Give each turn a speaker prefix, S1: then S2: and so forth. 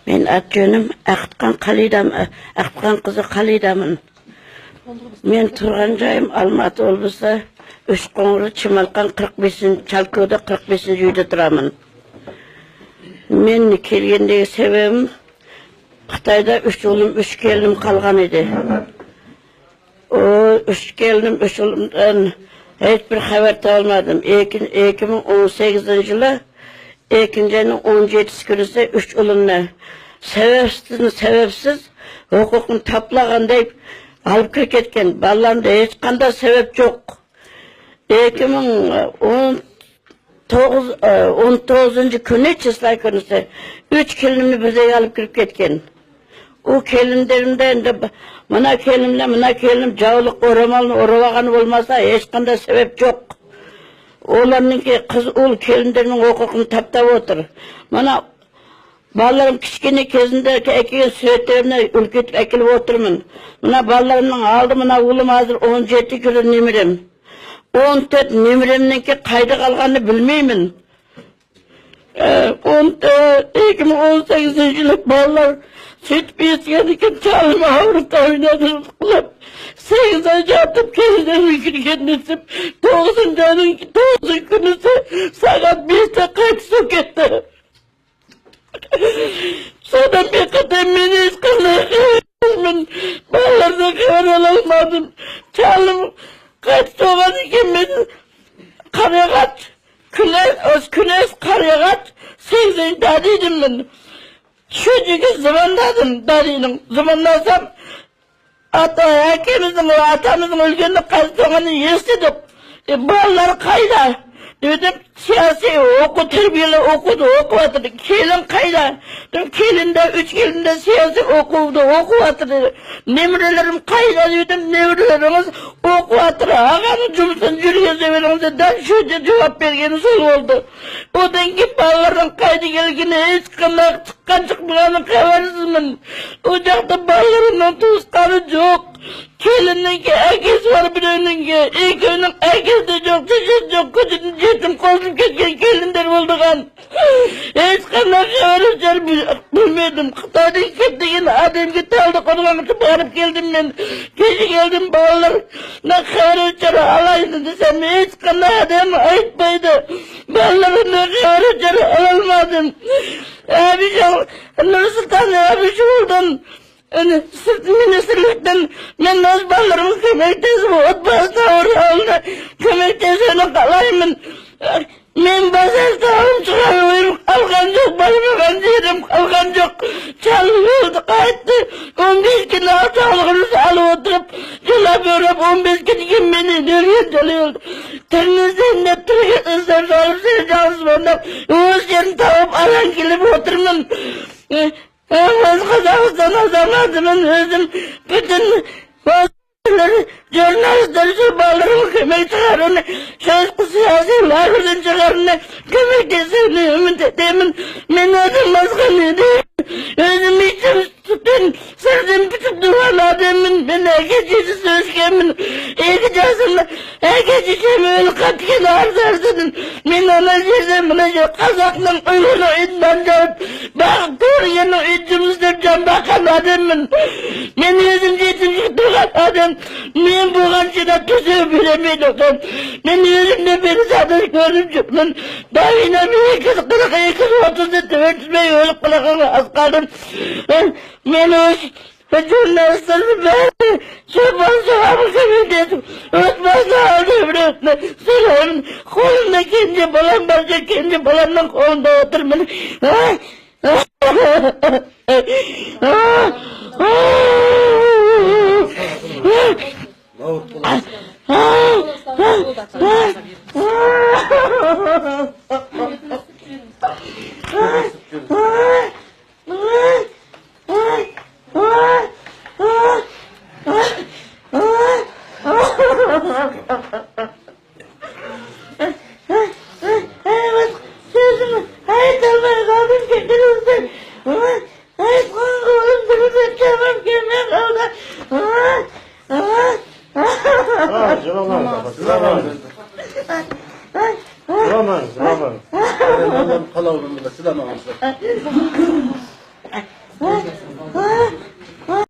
S1: Мен ат-жөнім Ақытқан Қалидам, Ақытқан қызы Қалидамын. Мен тұрған жайым Алматы облысы Үшқоңыр Чемалқан 45-ші Чалкөде 45-ші үйде тұрамын. Мен келгендегі себебім Қытайда үш ұлым, үш келінім қалған еді. О үш келінім, үш ұлымдан ешбір хабар таба алмадым. 2018 жылы екінші айның 17 күнісі үш ұлымны себепсіз құқығын таплағандай алып кіріп кеткен. Балаларымда ешқандай себеп жоқ. 2019 күні числа күнісі үш келінімді бірдей алып кіріп кеткен. О келіндерімде енді мына келінімде мына келінім жаулық орамалын орап алғаны болмаса ешқандай себеп жоқ. Оларның қыз ұл келіндерінің құқығын таптап отыр. Мына балаларым кішкене кезінде әкелген суреттеріне үлкейтіп әкеліп отырмын. Мына балаларымның алды, мына ұлым қазір 17 күні немерем. 14 немеремніңкі қайда қалғанын білмеймін. 2018 жылы балалар сөйтіп естіген екен, шалым ауырып тауына құлап, 8 ай жатып келінім кірген десіп, 9 айдың 9 күнісі сағат 5-те қайтыс болып кетті. Содан бері қарай мен ешқандай хабарсызбын, балалардан хабар ала алмадым. Шалым қайтыс болған екен, мен Қарағат, Күнәс Қарағат 8-ші дәдейдімін. Шөжеге звондадым, дәдейдің. Звондасам, ата, әкеміздің, атамыздың өлгенін, қайтыс болғанын естідік. Балалар қайда? Дедім, саяси оқу, тәрбиелі оқуды оқып жатыр. Келін қайда? Дедім, келін де, үш келін де саяси оқуды оқып жатыр деді. Немерелерім қайда дедім, немерелеріңіз оқып жатыр. Ағаның жұмысын жүргізе беріңіз деді. Дәл шөже жауап бергені сол болды. Одан кейін балалардың қайда келгені ешқандай шыққан шықпағанын хабарсызмын. Ол жақта балаларымның туысқаны жоқ. Келіннің әкесі бар біреуінің, екеуінің әкесі де жоқ, шешесі жоқ, көшеден жетім қосылып кеткен келіндер болдыған. Ешқандай хабар білмедім. Қытайдан кеп деген адамге Талдықорғанға барып келдім мен. Кеше келдім, балалар хабар алайын десем, ешқандай адам айтпайды. Балаларымнан хабар ала алмадым. Нұрсұлтан Әбішұлыдан, министрліктен мен өз балаларыма көмектесіп, отбасы ауырғанына көмектесуін қалаймын. Мен басастауым шығарып қалған жоқ, бармаған жерім қалған жоқ. Шалым өлді, қайтты. 15 күн саулығын алып отырып, жылап өріп, 15 күн кейін мені өлген жылы өлді. Тірнесінде тірге салып, сені жалғыз звондап, өз жерін тауып алаң келіп отырмын. Өз Қазақстан азаматымын, өзім бүтін журналистер сол балаларыма көмек шығаруына, саяси лагерден шығаруына көмектесуіне үміт етемін. Мен өзім басқа не деймін? Өзім мектеп сүттен сырден бітіп туған адаммын. Мен әке шешесіз өскенмін. 2 жасымда әке шешем өліп кеткен арыз. Мен ана жерде мына жер қазақтың ұйғырының үйін нан жауып, бағып көргеннің үйін жұмыс істеп жан баққан адаммын. Мен өзім жетімшік тұрған адам. Мен бұған шыдап төсеу беремейді екен. Мен өзім де перизатты көріп жүрмін. Давинам 240, 230 өтпей өліп қалғанға аз қалдым. Мен өз журналистердің бәрі шопан соғамын көмектесіп, отбасы алды біреуіне сұраймын. Қолымда кенже балам бар, кенже баламның қолында отырмын. Сөзім айта алмай қалдым, кешіріңіздер. Айтқан қолым дұрыс, келмей. Ha?